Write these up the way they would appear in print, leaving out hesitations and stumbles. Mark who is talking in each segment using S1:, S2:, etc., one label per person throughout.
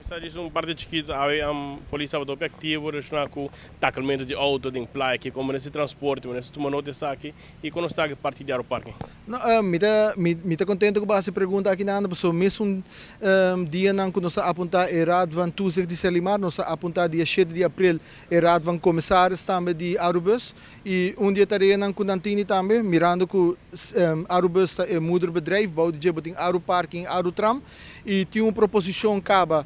S1: Sa djis un parti chikito, awe polis tabata hopi activo relaciona cu takelmento di auto den playa aki, con minister di transporte, minister tuma nota esaki y con nos ta aki parti di Aeroparking?
S2: No, mi ta mi ta contento cu bo haci e pregunta aki Nando, pasobra mesun dianan cu nos a apunta e Raad van Toezicht di Serlimar, nos a apunta dia shete di april e Raad van Commissaris tambe di Arubus y un di e tareanan cu nan tini tambe, mirando cu Arubus ta e moederbedrijf, bou di dje bo tin Aruparking y Arutram, y tin un proposicion caba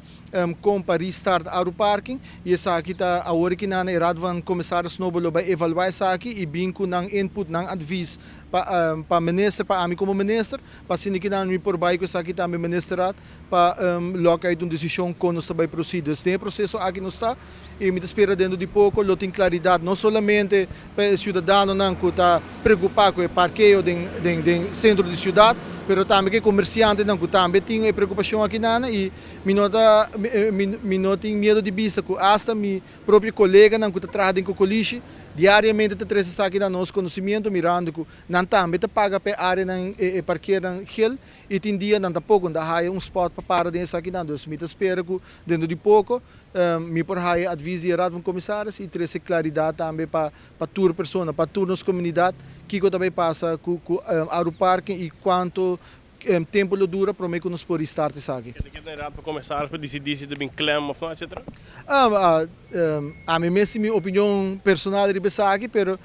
S2: con pa restart Aruparking y esaki ta awor aki nan e Raad van Commissaris nobo lo bay evalua esaki y bin cu nan input, nan advies pa pa minister, pa ami como minister, pa asina ki nan mi por bay cu esaki tambe ministerraad pa loke uit un decision con nos ta bay procede. Dus den e proceso aki nos ta y mi ta spera dentro di poco lo tin claridad no solamente pa e ciudadanonan cu ta preocupa cu e parkeo den den den centro di ciudad, pero tambe cu e comerciantenan cu tambe tin e preocupacion aki nan y mi no ta mi mi no tin miedo di bisa cu hasta mi propio coleganan cu ta traha den Cocolishi diariamente ta trece esaki na nos conocimiento mirando cu nan tambe ta paga pa e areanan e parkeernan gel y tin dia nan tampoco ta haya un spot pa para den esakinan. Dus mi ta spera cu dentro di poco mi por haya advies di e Raad van Commissaris y trece claridad tambe pa pa tur persona, pa tur nos comunidad kico ta bay pasa cu cu Aruparking y cuanto tempo lo dura prome cu nos por restart esaki.
S1: Kende kende e Raad van Commissaris pa dicidi si ta bin klem of no, etcetera?
S2: Ami mes tin mi opinion personal riba esaki, pero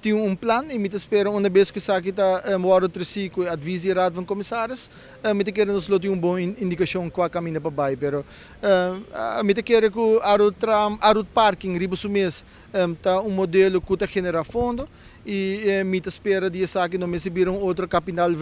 S2: tin un plan y mi ta spera una bes cu esaki ta wordo treci cu e advies di e Raad van Commissaris, mi ta kere nos lo tin un bon indicacion cua caminda pa bay. Pero mi ta kere cu Arutram, Arutparking riba su mes ta un modelo cu ta genera fondo y mi ta spera di esaki no mester bira un otro capital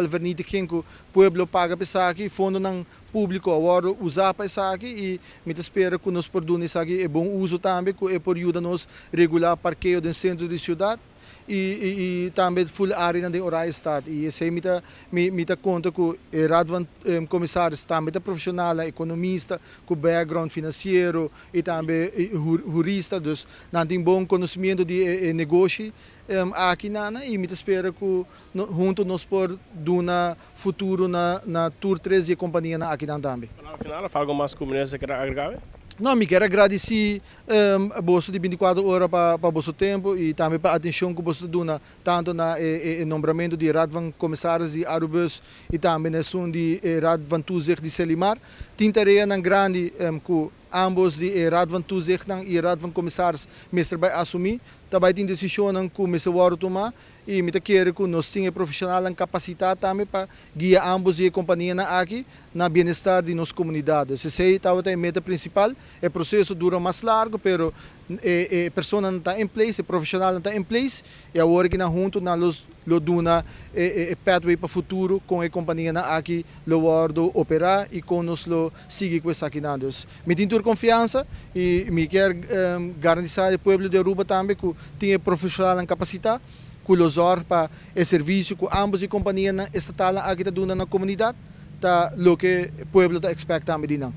S2: vernietiging cu pueblo paga pa esaki, fondonan publico a wordo usa pa esaki y mi ta spera cu nos por duna esaki e bon uso tambe cu e por yuda nos regula parkeo den centro di ciudad y tambe full areanan den Oranjestad y esey mi ta mi ta conta cu e Raad van Commissaris tambe ta profesionalnan, economista cu background financiero y tambe hurista dus nan tin bon conocimiento di e negoshi aki nan y mi ta spera cu hunto nos por duna futuro na na tur tres di e companianan akinan tambe.
S1: Palabra final of algo mas cu minister kier agrega?
S2: No, mi kier a gradici boso di binticuatro ora pa pa boso tempo y tambe pa atencion cu boso ta duna tanto na e e nombramento di Raad van Commissaris di Arubus y tambe na esun di e Raad van Toezicht di Selimar. Tin tareanan grandi cu Ambos di e Raad van Toezichtnan i e Raad van Commissaris mester bai asumí. Ta bai tin desishonnan ku mester wòrdu tumá i mi ta kere ku nos tin e profeshonalnan kapasitá tambe pa guia ambos di e kompanianan aki na bienestar di nos komunidat. Dus esei tabata e meta prinsipal. E proseso dura mas largu pero e personanan ta in place, e profeshonalnan ta in place i awor aki nan huntu nan lo lo duna e pathway pa futuro kon e kompanianan aki lo wòrdu operá i kon nos lo sigui ku esakinan. Dus mi tin tur konfiansa i mi kier garantisá e pueblo di Aruba tambe ku tin e profeshonalnan kapasitá ku lo zòrg pa e servisio ku ambos e kompanianan estatalnan aki ta duna na komunidat ta loke pueblo ta ekspèkt tambe di nan.